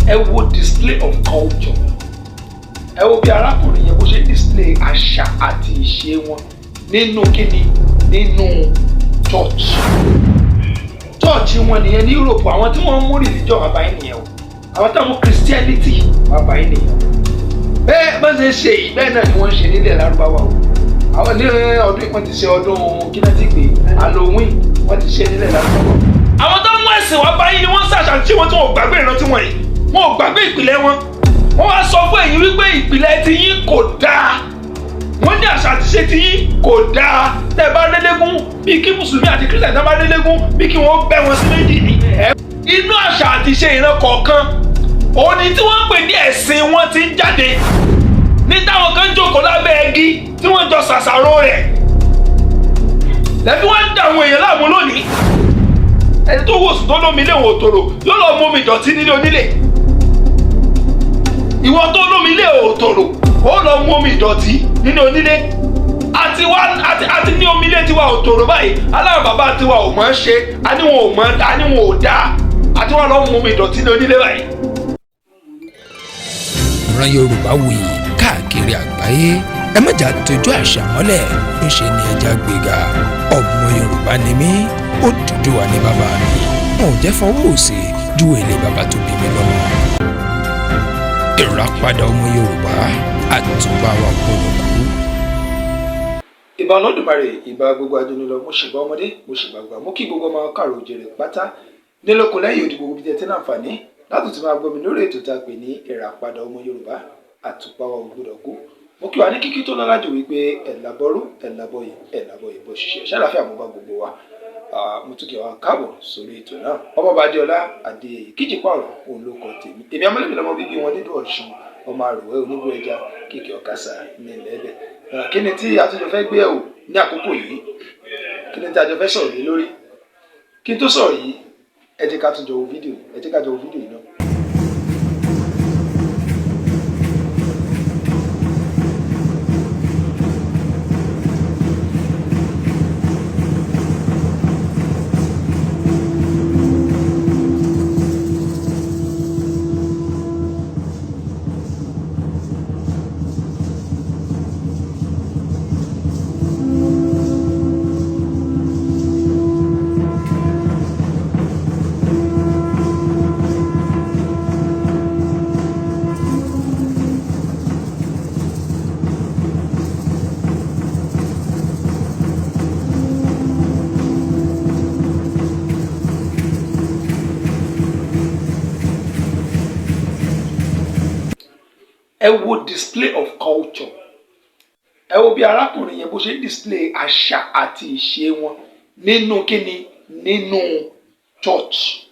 Ẹ wo display of culture. Ẹ wo bí arákùnrin yẹn bó ṣe display àṣà àti ìṣe wọn nínú kíni? Nínú church. Church wọn nìyẹn ní Europe. Àwọn tí wọ́n mú religion wá báyìí nìyẹn o. Àwọn tí wọ́n mú Christianity wá báyìí nìyẹn o. Bẹ́ẹ̀ bá ṣe ṣe yìí, bẹ́ẹ̀ náà ni wọ́n ń ṣe nílẹ̀ Lárúbáwá o. Àwọn ní ọdún, wọ́n ti ṣe ọdún kí náà ti pè, Halloween, wọ́n ti ṣe nílẹ̀ Lárúbáwá. Àwọn tó mú ẹ̀sìn wá báyìí ni wọ́n ń ṣàṣà tí wọ́n tí wọ́n ò gbàgbé ìrántí wọn yìí, wọn ò gbàgbé ìpìlẹ̀ wọn. Wọ́n wá sọ fún ẹ̀yin wípé ìpìlẹ̀ ti yín kò dáa. Wọ́n ní àṣà àti ṣe ti yín kò dáa. Tẹ́ ẹ bá rélégún, bí kí mùsùlùmí àti kírísítẹ̀ tẹ́ bá rélégún, bí kí wọ́n bẹ́ wọn sí méjì ní. Inú àṣà àti ṣe ìran kọ̀ọ̀kan òun ni tí wọ́n ń pè ní ẹ̀sìn wọn ti ń jáde, ní táwọn kan jókòó lábẹ́ igi tí wọ́n jọ ṣàṣàrò rẹ̀ lẹ́bí wọ́n ń dà àwọn èèyàn láàmú lónìí. Ẹni tó wòsùn tó lómi ilé òtòrò yóò lọ mú omi ìdọ̀tí nílé onílé. Ìwọ tó lómi ilé òtòrò, ó lọ mú omi ìdọ̀tí nínú onílé. Àti wá àti ní omi ilé tiwa òtòrò báyìí, aláwọ̀ bàbá tiwa ò mọ̀ ń ṣe, a ní wọn ò mọ̀, a ní wọn ò dáa, àti wọn lọ mú omi ìdọ̀tí ní onílé báyìí. Ìran Yorùbá wuyì káàkiri àgbáyé. Ẹ má jà tójú àṣà mọ́lẹ̀, ńṣe ni ẹja gbéga. Ọmọ Yorùbá ni mí, Odùduwà ní bàbá mi. Wọn ò jẹ́ fọwọ́ òsì ju èlé bàbá tó bí mi lọ́mọ. Ìràpadà ọmọ Yorùbá, àtúbà wa gbọ́dọ̀ kú. Ìbà Olódùmarè, ìbà gbogbo ajónilọ. Mo ṣèbà ọmọdé, mo ṣèbà àgbà, mo kí gbogbo ọmọ káàrọ̀ òjèrè pátá nílòkun lẹ́yìn odi, gbogbo bíi tẹ́tí láǹfààní láti tún máa gbọ́ mi lórí ètò tá a pè ní Ìràpadà ọmọ Yorùbá, àtùpà wa ò gbọ́dọ̀ kú. Mo kí wa ní kíkí tó lọ́lá jù wípé ẹ̀làbọ̀rú, ẹ̀làbọ̀yè, ẹ̀làbọ̀yè bọ̀ ṣiṣẹ́ ṣàlàfíà. Mo bá gbogbo wa, mo tún kí wa káàbọ̀ sórí ètò náà. Ọmọọba Adéọlá Adéyẹyè kíjì pààrọ̀ òun ló kọ tèmi. Èmi amúlẹ̀mí lọmọ bíbí wọn nídùú Ọ̀ṣun, ọmọ àròwẹ́ onígbó ẹja kéèké ọ̀kasà ní ilẹ̀ ẹ̀bẹ̀. Kí ni tí a tún jọ fẹ́ gbé ẹ̀wò ní àkókò yìí? Kí ni tí a jọ fẹ́ sọ̀rọ̀ lé lórí? Kí n tó sọ̀rọ̀ yìí, ẹ jẹ́ ká tún jọ wo fídíò yìí. Ẹ jẹ́ ká jọ wo fídíò yìí náà. Ẹ wo display of culture. Ẹ wo bí arákùnrin yẹn bó ṣe display àṣà àti ìṣe wọn nínú kíni? Nínú church.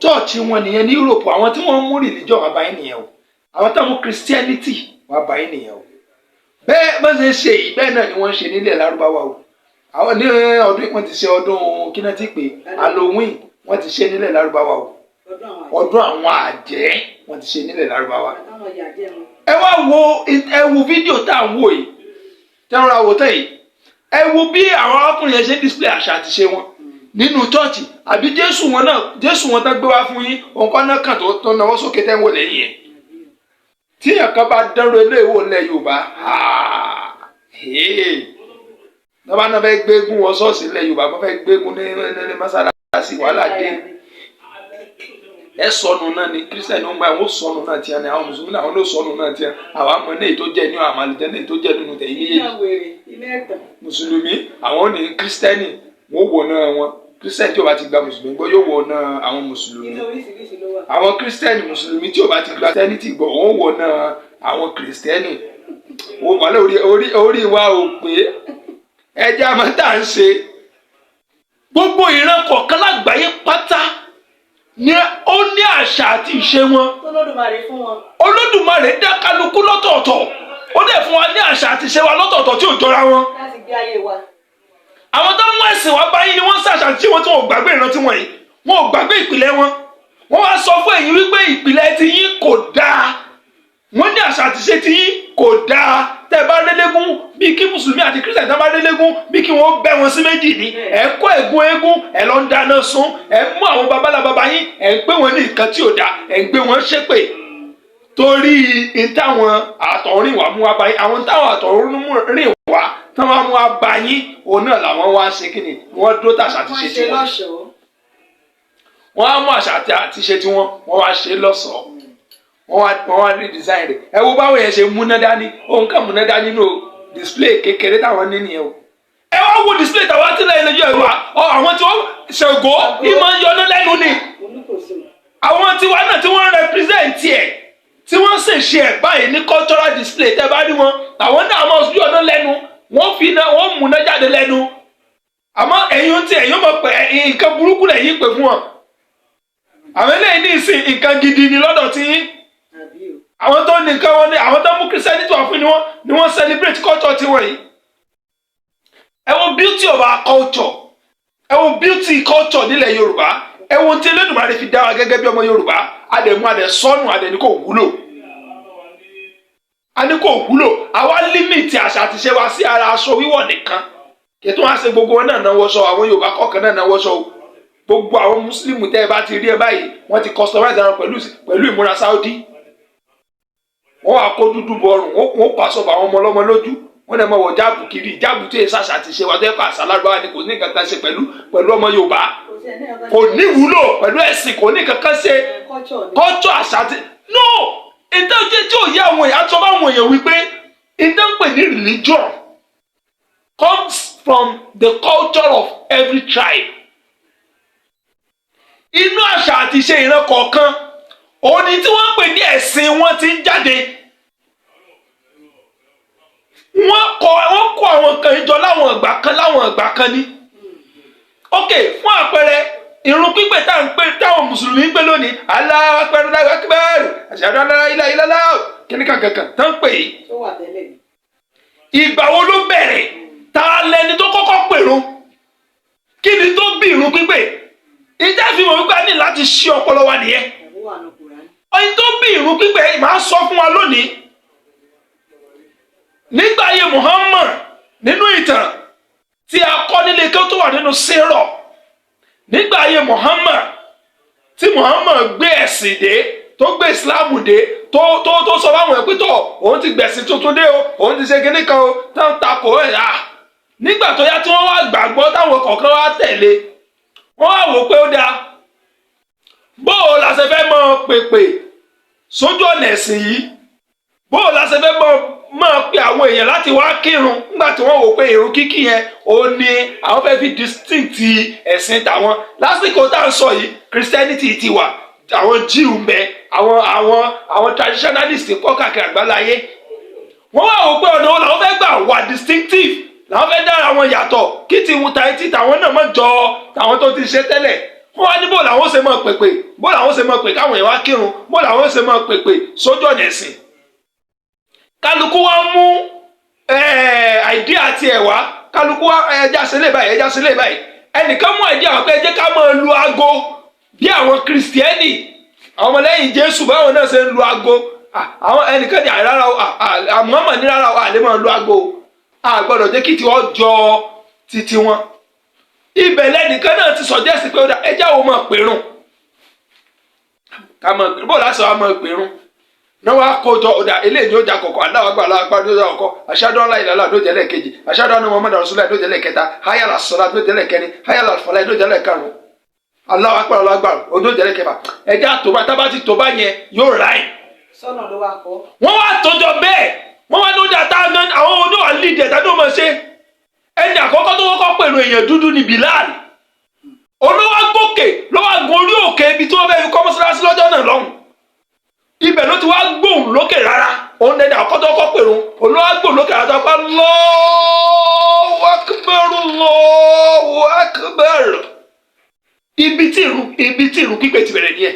Church wọn nìyẹn ní Europe. Àwọn tí wọ́n mú religion wá báyìí nìyẹn o. Àwọn tí wọ́n mú Christianity wá báyìí nìyẹn o. Bẹ́ẹ̀ bá ṣe ṣe yìí, bẹ́ẹ̀ náà ni wọ́n ń ṣe nílẹ̀ Lárúbáwá o. Àwọn ní ọdún, wọ́n ti ṣe ọdún kí náà ti pè, Halloween, wọ́n ti ṣe nílẹ̀ Lárúbáwá o. Ọdún àwọn àjẹ́, wọ́n ti ṣe nílẹ̀ Lárúbáwá. Ẹ wá wo, ẹ wo fídíò tá à ń wò yìí, tẹ́ ń ra wò tán yìí. Ẹ wo bí àwọn arákùnrin yẹn ṣe ń display àṣà àti ṣe wọn nínú church. Àbí Jésù wọn náà, Jésù wọn tán gbé wá fún yín, òun kọ́ náà kàn tó náwó sókè tẹ́ ń wò lẹ́yìn ẹ̀. Tí èèyàn kan bá dánrò eléèwò ńlẹ̀ Yorùbá, lọ́ba náà fẹ́ gbégún wọ ṣọ́ọ̀ṣì ńlẹ̀ Yorùbá, wọ́n fẹ́ gbégún ní mọ́sálásí, wàhálà dé. Ẹ sọnù náà ni. Kírísítẹ̀nì ó ń bá àwọn sọnù náà tiẹ̀ ni, àwọn mùsùlùmí náà àwọn ló sọnù náà tiẹ̀. Àwọn àmọ́ ní èyí tó jẹ́ ní àwọn àlùjẹ́ ní èyí tó jẹ́ nínú tẹ̀yìn méjèèjì. Mùsùlùmí àwọn ní kírísítẹ́nì, wọ́n wọ̀ náà wọn. Kírísítẹ́nì tí ó bá ti gba mùsùlùmí gbọ́ yóò wọ̀ náà àwọn mùsùlùmí. Àwọn kírísítẹ́nì mùsùlùmí tí ó bá ti gba kírísítẹ́nì ti gbọ́, wọ́n wọ̀ náà àwọn kírísítẹ́nì. Wọ́n wà lórí orí wa ò pé. Ẹjẹ́ àmọ́ tá à ń ṣe. Gbogbo ìran kọ̀ọ̀kan lágbàáyé pátá ni ó ní àṣà àti ìṣe wọn. Tólódùmarè fún wọn. Olódùmarè dá kálukú lọ́tọ̀ọ̀tọ̀, ó dẹ̀ fún wa ní àṣà àti ìṣe wa lọ́tọ̀ọ̀tọ̀ tí ò jọra wọn. Láti gbé ayé wa. Àwọn tó mú ẹ̀sìn wá báyìí ni wọ́n ń ṣàṣà tí wọ́n tí wọn ò gbàgbé ìrántí wọn yìí, wọn ò gbàgbé ìpìlẹ̀ wọn. Wọ́n wá sọ fún ẹ̀yin wípé ìpìlẹ̀ ti yín kò dáa. Wọ́n ní àṣà àti ìṣe ti yín Kò dáa. Tẹ́ bá rélégún, bí kí mùsùlùmí àti Christian tá bá rélégún, bí kí wọ́n bẹ́ wọn sí méjì ni. Ẹ̀ ń kó ẹ̀gún eégún, ẹ̀ lọ ń dáná sun, ẹ̀ ń mú àwọn babalábaba yín, ẹ̀ ń gbé wọn ní nǹkan tí ò dáa, ẹ̀ ń gbé wọn ṣépè torí n táwọn àtọ̀rìn wá mú wá báyìí. Àwọn táwọn àtọ̀rìn wá tán wá mú wá báyìí, òun náà làwọn wá ṣe. Kí ni wọ́n dúró tàṣà àti Wọ́n ṣe ṣe tiwọn. lọ́ṣọ̀ọ́. Wọ́n á mú àṣà àti ṣe tiwọn, wọ́n wá ṣe lọ́ṣọ̀ọ́, wọ́n wá rí design rẹ̀. Ẹ wo báwo yẹn ṣe múná dání, òun kàn múná dání nínú display kékeré táwọn ní nìyẹn o. Ẹ wá wo display tàwa tí lẹ́yìn lójú ẹ̀ wá ọ, àwọn tí wọ́n Ṣàngó ìmọ̀ ń yọnu lẹ́nu ni. Olúkòso. Àwọn tiwa náà tí wọ́n represent ẹ̀, tí wọ́n sì ṣe ẹ̀ báyìí ní cultural display, tẹ́ bá rí wọn, àwọn náà máa yọnu lẹ́nu, wọ́n fi iná, wọ́n múná jáde lẹ́nu. Àmọ́ ẹ̀yin tí ẹ̀yin mọ̀ pé nǹkan burúkú lẹ̀yin pè fún wọn, àwọn eléyìí ní ìsìn nǹkan gidi ni lọ́dọ̀ tí yín. Àbí o. Àwọn tó ní nǹkan wọn ni àwọn tó mú Christianity wá fún ni wọ́n celebrate culture tiwọn yìí. Ẹ wo beauty of our culture, ẹ wo beauty culture nílẹ̀ Yorùbá, ẹ wo tí Elédùmarè fi dá wa gẹ́gẹ́ bí ọmọ Yorùbá. Adẹ̀mú adẹ̀ sọ́nù, adẹ̀ ní kò wúlò, a ní kò wúlò. Àwa limit àṣà àti ṣe wa sí ara aṣọ wíwọ̀ nìkan. Kí tó wá ṣe gbogbo wọn náà náwó sọ, àwọn Yorùbá kọ̀ọ̀kan náà náwó sọ o. Gbogbo àwọn Mùsùlùmí tẹ́ ẹ bá ti rí ẹ báyìí, wọ́n ti customize ara pẹ̀lú ìmúra Saudi. Wọ́n wá kó dúdú bọrùn, wọ́n kó aṣọ bọ̀ àwọn ọmọ ọlọ́mọ lójú, wọ́n náà máa wọ jáàbù kiri. Jáàbù tó yẹ sàṣà ti ṣe wa tó yẹ kó àṣà lárúbáwá ni, kò ní nǹkan kan ṣe pẹ̀lú ọmọ Yorùbá. Kò sí ẹni ọ̀gá. Kò ní wúlò pẹ̀lú ẹ̀sìn, kò ní nǹkan kan ṣe. Culture ni. Culture, àṣà ti no ìtàn tí ò yé àwọn èèyàn. Àtọ́ bá àwọn èèyàn wípé ìtàn pè ní religion comes from the culture of every tribe. Inú àṣà àti ìṣe ìran kọ̀ọ̀kan òun ni tí wọ́n ń pè ní ẹ̀sìn wọn ti ń jáde. Wọ́n kọ àwọn nǹkan ìjọ láwọn ìgbà kan ní. Ok, fún àpẹẹrẹ, ìrun pípé tá à ń pè, táwọn mùsùlùmí ń pè lónìí, Allahu Akbar, Allahu Akbar, ashhadu an la ilaha illallah, kíní kankan tó ń pè yìí. Tó wà tẹ́lẹ̀ ni. Ìgbà wo ló bẹ̀rẹ̀? Ta lẹni tó kọ́kọ́ pèrun? Kí ni tó bí ìrun pípé? Ìjà ìfihàn wípé a ní láti ṣí ọpọlọ wa nìyẹn. Ìyàwó wà nù Kùránì. Ọyìn tó bí ìrun pípé, màá sọ fún wa lónìí. Nígbà ayé Muhammad, nínú ìtàn tí a kọ́ nílé kí ó tó wà nínú sírọ̀, nígbà ayé Muhammad, tí Muhammad gbé ẹ̀sìn dé, tó gbé Islam dé, tó sọ fáwọn ẹ̀ pé tó òun ti gbẹ̀sìn tuntun dé o, òun ti ṣe kinní kan o, tó ń takò ẹ̀ à. Nígbà tó yá tí wọ́n wá gbàgbọ́, táwọn kọ̀ọ̀kan wá tẹ̀lé, wọ́n wá wò pé ó dáa, bó o la ṣe fẹ́ mọ pèpè sójú ọ̀nà ẹ̀sìn yìí, bó o la ṣe fẹ́ mọ máa pe àwọn èèyàn láti wá kírun, nígbà tí wọ́n wò pé ìrun kíkí yẹn ó ní àwọn fẹ́ fi distinct ẹ̀sìn tàwọn. Lásìkò tá à ń sọ yìí, Christianity ti wà, àwọn Jew ń bẹ, àwọn traditionalist pọ̀ káàkiri àgbáláyé. Wọ́n wá wò pé ọ̀nà wo làwọn fẹ́ gbà wà distinctive, làwọn fẹ́ dára wọn yàtọ̀, kí ti tí tàwọn náà mọ̀ jọ tàwọn tó ti ṣe tẹ́lẹ̀. Wọ́n wá ní bó làwọn ṣe máa pèpè, bó làwọn ṣe máa pè káwọn èèyàn wá kírun, bó làwọn ṣe máa pèpè sójú ọ̀nà ẹ̀sìn. Kálukú wa mú idea tiẹ̀ wá. Kálukú wa, ẹja ṣe lè báyìí, ẹja ṣe lè báyìí. Ẹnìkan mú idea wá pé ẹ jẹ́ ká máa lu aago bí àwọn Kìrìsìtẹ́nì, àwọn ọmọlẹ́yìn Jésù, báwọn náà ṣe ń lu aago. Àwọn ẹnìkan ní àìrárá o, Muhammad ní rárá o, àlè máa lu aago, a gbọ́dọ̀ jẹ́ kí tiwọn jọ titi wọn. Ibẹ̀ lẹ́nìkan náà ti suggest pé ó dà, ẹjẹ́ àwọn máa pèrún, ká máa pèrún. Bó láti wá máa pèrún náà, wàá kójọ ọ̀dà eléyìí ni ó jà kọ̀kọ̀, Allahu Akbar, Allahu Akbar ní ó jà kọ̀kọ̀, ashhadu an la ilaha illallah ló jẹ́ lẹ́ẹ̀kejì, ashhadu anna Muhammadan rasulullah ló jẹ́ lẹ́ẹ̀kẹta, hayya ala salat ló jẹ́ lẹ́ẹ̀kẹrin, hayya ala falah ló jẹ́ lẹ́ẹ̀karùn-ún, Allahu Akbar, Allahu Akbar ló jẹ́ lẹ́ẹ̀kẹfà. Ẹjẹ́ àtòbá tábà ti tòbá yẹn yóò ráì. Sọ́nà ló wá kọ́. Wọ́n wá tọjọ bẹ́ẹ̀, wọ́n wá lóde àtàwọn àwọn oníwà lídìí ẹ̀dá tó mọ̀ ṣe. Ẹni àkọ́kọ́ tó kọ́kọ́ pẹ̀lú èèyàn dúdú ni Bilal. Olówó gòkè ló wá gun orí òkè ibi tí wọ́n fẹ́ fi kọ́ mọ́sálásí lọ́jọ́ náà lọ́hùn. Ibẹ̀ ló ti wá gbóhùn lókè rárá. Òun lẹni àkọ́kọ́ tó kọ́kọ́ pèrún. Olówó gbóhùn lókè rárá tó kọ́ Allahu Akbar, Allahu Akbar. Ibi tí ìrun pípé ti bẹ̀rẹ̀ nìyẹn.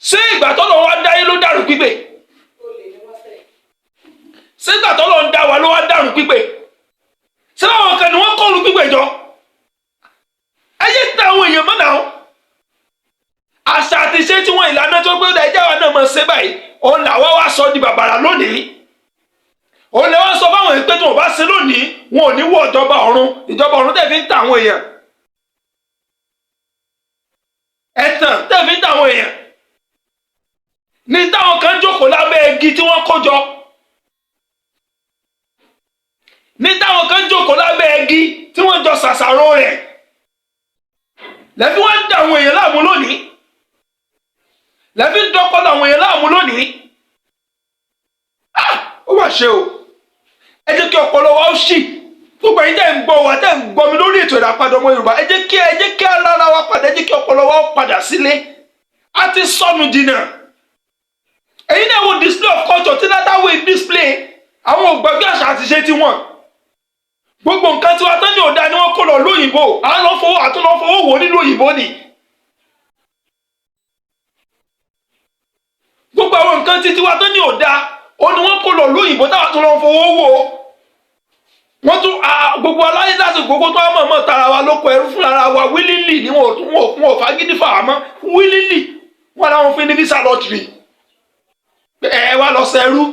Ṣé ìgbà tó lọ wá dáyé ló dàrú pípé? Ṣé ìgbà tó lọ ń dá wa ló wá dàrú pípé? Ṣé àwọn kan ni wọ́n kọ́ ìrun pípé jọ? Ẹyẹ tẹ àwọn èèyàn mọ́ náà. Àṣà àti ìṣe tí wọ́n, ìlànà tó gbé ọ̀dà ẹjẹ́ wa náà máa ṣe báyìí. Òun làwọn wá sọ di bàbàrà lónìí. Òun lè wá sọ fáwọn èèyàn pé tí wọn bá ṣe lónìí, wọn ò ní wọ ìjọba ọ̀run. Ìjọba ọ̀run tẹ̀ fi ń ta àwọn èèyàn, ẹ̀tàn tẹ̀ fi ń ta àwọn èèyàn ní táwọn kan jókòó lábẹ́ igi tí wọ́n kó jọ, ní táwọn kan jókòó lábẹ́ igi tí wọ́n jọ ṣàṣàrò rẹ̀, lẹ́fí wọ́n ń da àwọn èèyàn láàmú lónìí, lẹ́fí ń dọ́pọ́lọ́ àwọn èèyàn láàmú lónìí. Ah, ó mà ṣe o. Ẹ jẹ́ kí ọpọlọ wa ó ṣì. Gbogbo ẹ̀yin tẹ́ ń gbọ́ wa, tẹ́ ń gbọ́ mi lórí ètò Ìràpadà Ọmọ Yorùbá, ẹ jẹ́ kí alára wa padà, ẹ jẹ́ kí ọpọlọ wa ó padà sílé. A ti sọnù jìnnà. Ẹ̀yin náà wo display of culture tí Latter Way display. Àwọn ò gbàgbé àṣà àti ṣe tiwọn. Gbogbo nǹkan tí wàá tán ní òdà ni wọ́n kó lọ lóyìnbó. À ń lọ fowó, àtún lọ fowó wò nílùú òyìnbó ni. Gbogbo àwọn nǹkan tí tiwa tán ní òdà ó ní wọ́n kó lọ lóyìnbó, táwa tún lọ fowó wò. Wọ́n tún gbogbo aláyé lásìkò gbogbo tó wà mọ̀ọ́mọ̀ tara wa lóko ẹrú fúnra wa willingly ni. Wọn ò tún wọn ò fagídí fà wá mọ́. Willingly wọn làwọn fi ní visa lottery, ẹ wá lọ ṣẹrú.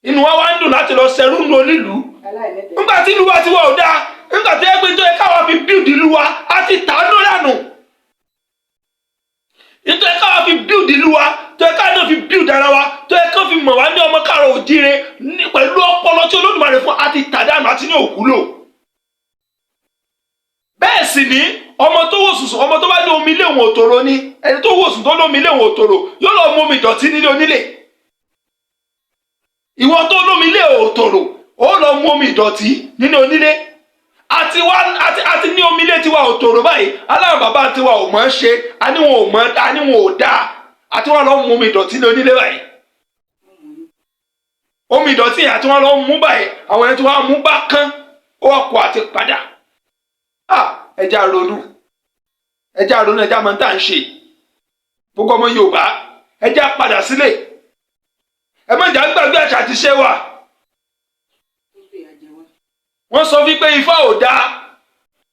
Inú wa wá ń dùn láti lọ ṣẹrú nù onílùú. Aláìlẹ́tẹ̀ẹ́. Nígbà tí ìlú wa ti wà ò dáa, nígbà tí ẹgbẹ́ tó yẹ káwa fi build ìlú wa á ti tà á lódànù, nítorí káwa fi build ìlú wa, tó yẹ káwa náà fi build ara wa, tó yẹ káwa fi mọ̀ wá ní ọmọ káàrọ̀ òjíire pẹ̀lú ọpọlọ tí Olódùmarè fún, á ti tà dànù àti ní òwúlò. Bẹ́ẹ̀ sì ni ọmọ tó wò sùsùn, ọmọ tó bá ní omi ilé òun òtòrò ni. Ẹni tó wò sùn tó lómi ilé òun òtòrò yóò lọ mú omi ìdọ̀tí nílé onílé. Ìwọ tó lómi ilé òtòrò, ó lọ mú omi ìdọ̀tí nínú onílé. Àti wá àti ní omi ilé tiwa òtòrò báyìí. Aláwọn bàbá tiwa ò mọ̀ ọ́n ṣe, a ní wọn ò mọ̀, a ní wọn ò dáa. Àti wọn lọ mú omi ìdọ̀tí ní onílé báyìí. Omi ìdọ̀tí yẹn àti wọn lọ mú báyìí. Àwọn ẹni tí wọn mú bá kán, ó wà kó àti padà. Ah, ẹja ronú, ẹja ronú, ẹja máa ń tà ń ṣe. Gbogbo ọmọ Yorùbá, ẹja padà sílé. Ẹ má jà gbàgbé àṣà àti ṣe wa. Ó fìyà jẹ wá. Wọ́n sọ wípé Ifá ò dáa,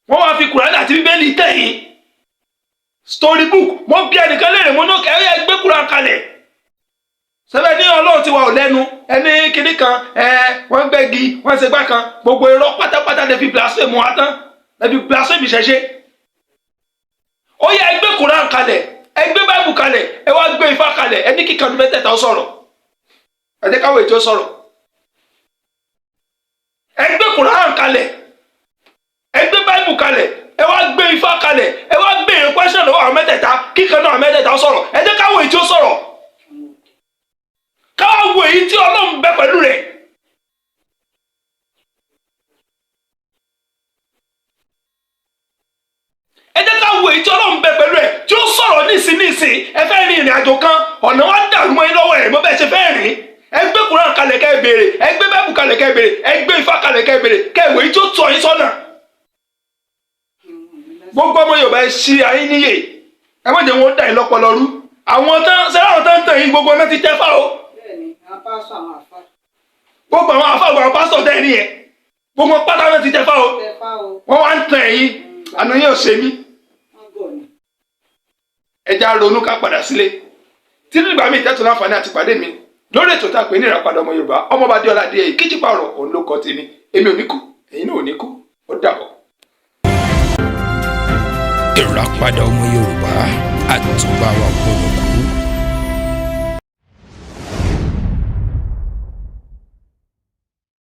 wọ́n wá fi Kùránì àti Bíbélì tẹ̀yìn storybook. Wọ́n bí ẹnìkan léèrè, mo ní òkè ẹ̀yà gbé Kùránì kalẹ̀ sẹ́fẹ̀ ní Ọlọ́run ti wà ò lẹ́nu ẹni kinní kan. Ẹ wọ́n gbẹ́gi, wọ́n ṣe gbá kan, gbogbo irọ́ pátápátá lè fi blasphemy wa tán, lè fi blasphemy ṣẹṣẹ. Ó yẹ ẹ gbé Kùránì kalẹ̀, ẹ gbé Báìbù kalẹ̀, ẹ wá gbé Ifá kalẹ̀. Ẹ ní kíkan ní mẹ́tẹ̀ẹ̀ta ó sọ̀rọ̀. Ẹ jẹ́ káwé tí ó sọ̀rọ̀. Ẹ gbé Kùránì kalẹ̀, ẹ gbé Báìbù kalẹ̀, ẹ wá gbé Ifá kalẹ̀, ẹ wá gbé èrè question lọ́wọ́ àwọn mẹ́tẹ̀ẹ̀ta, kíkan náà àwọn mẹ́tẹ̀ẹ̀ta ó sọ̀rọ̀. Ẹ jẹ́ káwé tí ó sọ̀rọ̀, káwá wo èyí tí Ọlọ́run bẹ pẹ̀lú rẹ̀. Ẹ jẹ́ ká wo èyí tí Ọlọ́run bẹ pẹ̀lú ẹ̀ tí ó sọ̀rọ̀ nísìn nísìn. Ẹ fẹ́ rin ìrìn àjò kan, ọ̀nà wa dàrú mọ́ yín lọ́wọ́ ẹ̀ mọ́ bẹ́ẹ̀ ṣe fẹ́ rìn. Ẹ gbé Kùránì kalẹ̀ kẹ́ ẹ béèrè, ẹ gbé Báíbù kalẹ̀ kẹ́ ẹ béèrè, ẹ gbé Ifá kalẹ̀ kẹ́ ẹ béèrè, kẹ́ ẹ wò èyí tí ó tọ́ yín sọ́nà. Gbogbo ọmọ Yorùbá, ẹ ṣí ayé níyè. Ẹ má jẹ́ wọn ó dà yín lọ́pọlọ rú. Àwọn tán sẹ́rẹ́, àwọn tán ń tàn yín, gbogbo náà ti tẹ́ fà o. Bẹ́ẹ̀ni, àwọn pásọ, àwọn àfa. Gbogbo àwọn àfa, àwọn pásítọ̀ tẹ́ ẹ ní yẹn, gbogbo pátá náà ti tẹ́ fà o. Tẹfá o. Wọ́n wá ń tàn yín, àná yóò ṣe mí. Wọ́n gọ̀ ni. Ẹ já ronú ká padà sílé. Títí nígbà míì tẹ́tù láǹfààní àti pàdé mi lórí ètò tá a pè ní Ìràpadà Ọmọ Yorùbá, ọmọọba Adéọlá Adéyẹyè kíjìpá ọ̀rọ̀ òun ló kọ tèmi. Èmi ò ní kú, ẹ̀yin náà ò ní kú. Ó dàbọ̀. Ìràpadà Ọmọ Yorùbá, àtúbà wa gbọ́dọ̀ kú.